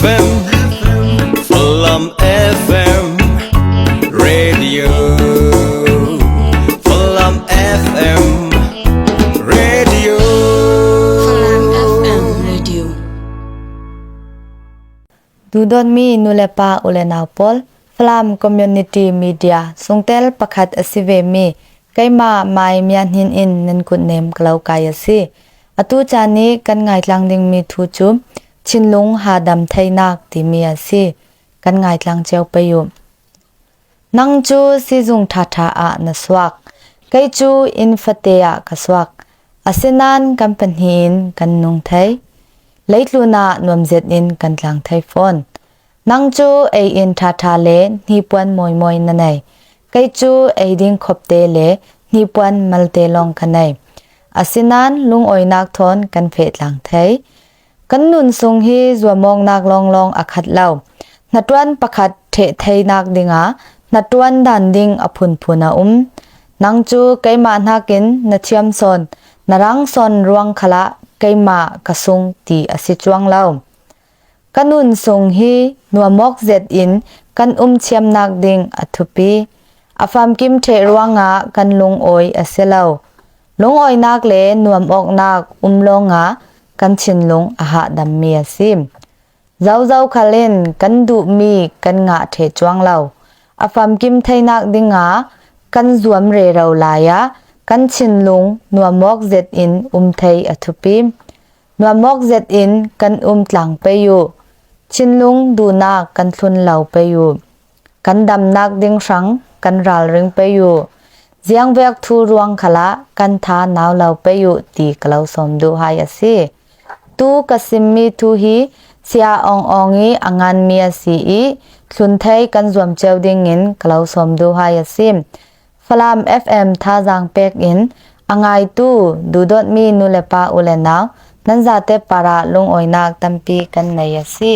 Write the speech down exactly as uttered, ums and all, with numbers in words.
F M, Falam F M Radio, Falam F M Radio. Falam F M Radio. Duhdawtmi nu le pa, u le nau pawl, Falam Community Media sungtel pakhat a si vemi keimah Mai Mia Hnin in nan kutnem ka lo kai a si. Atu caan ih kan ngaitlang dingmi thu cu thinlung hadam theinak timi a si. Kan ngaitlang cio pei uh. Nang cu sizung ṭhaṭha ah na suak, kei cu inn fate ah ka suak. Asinain kan pahnih in kan nung thei, leitlun ah nuam zet in kan tlang thei fawn. Nang cu ei inn ṭhaṭha le hnipuan mawimawi na nei, kei cu ei ding khopte le hnipuan malte lawng ka nei. Asinain lungawinak thawn kan feh tlang thei. Kan nun sung hi zuamawknak lawnglawng a khat lo, hnaṭuan pakhat ṭheh theinak dingah hnaṭuan dan ding a phunphun a um. Nang cu keimah hnakin na thiam sawn, na rang sawn ruang khalah keimah ka sung ti a si cuang lo. Ka nun sung hi nuamawk zet in kan um thiamnak ding a thupi. A famkim ṭheh ruangah kan lungawi a si lo. Lungawinak le nuamawknak um lawngah kan thinlung a hahdammi a si. Zozo khal in kan duhmi kan ngah ṭheh cuang lo. A famkim theinak dingah kan zuam rero lai ah kan thinlung nuamawk zet in um thei a thupi. Nuamawk zet in kan um tlang pei uh. Thinlung duhnak kan thlun lo pei uh. Kan damnak ding hrang kan ralring pei uh. Ziangvek thu ruang khalah kan tha nau lo pei uh ti ka lo sawm duh hai a si. Tu ka simmi thu hi Sia Awng Awng ih a nganmi a si ih thlun thei kan zuam cio dingin ka lo sawm duh hai a si. Falam F M thazaang pek in a ngaitu duhdawtmi nu le pa, u le nau, nan zate parah lungawinak tampi kan nei a si.